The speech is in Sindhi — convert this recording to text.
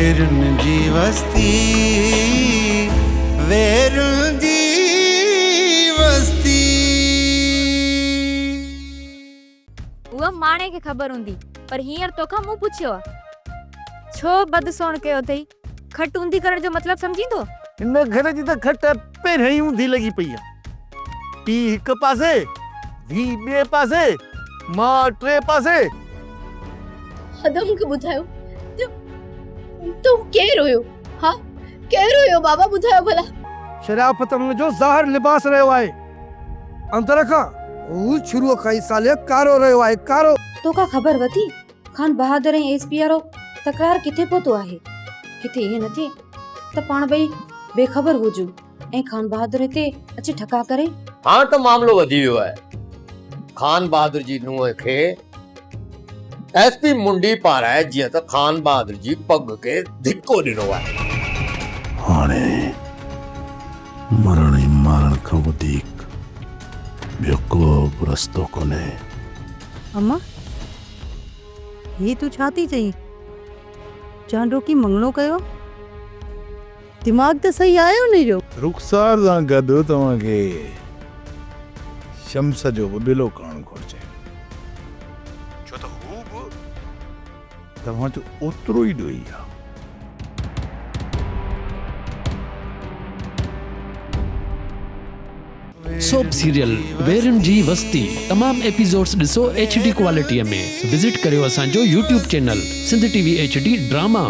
ويرن جي وستي ويرن جي وستي. اها ماڻي کي خبر هوندي، پر هينئر توکان مون پڇيو آ. ڇو بدسوڻ ڪيو اٿئي؟ کٽ اونڌي ڪرڻ جو مطلب سمجهين ٿو؟ هن گهر جي ته کٽ پهريان ئي اونڌي لڳي پئي آ. پيء هڪ پاسي، ڌيء ٻئي پاسي، ماء ٽئين پاسي. ادا مون کي ٻڌايو ته ته هو ڪير هيو؟ ها ڪير هيو بابا ٻڌايو ڀلا. شرافت هن جو ظاهر لباس رهيو آهي. اندر کان هو شروع کان ئي صالح ڪارو رهيو آهي، ڪارو. توکان خبر وتي خان بهادر ۽ ايس پي وارو تڪرار ڪٿي پهتو آهي؟ ڪٿي ائين نه ٿئي ته پاڻ ٻئي بي خبر هجون ۽ خان بهادر هتي اچي ٺڪاء ڪري. هاڻ ته معاملو وڌي ويو آهي. خان بهادر جي نونهن کي ايس پي منڊي پارائي جيئن ته خان بهادر جي پڳ کي ڌڪو ڏنو آهي. هاڻي مرڻ ۽ مارڻ کان وڌيڪ ٻيو ڪو به رستو ڪونهي. اما، هي تون ڇا ٿي چئين؟ چانڊوڪي مڱڻو ڪيو؟ دماغ ته صحيح آهي انهي جو. رخسار سان گڏ توهان کي شمس جو به بلو ڪرڻ گهرجي، ڇو ته هو به توهان جو اوترو ئي ڏوهي آهي. سوپ سيريل ويرين جي وستي تمام ايپيسوڊس ڏسو ايڇ ڊي ڪوالٽي ۾ وزٽ ڪريو اسان جو YouTube channel Sindh T V H D drama.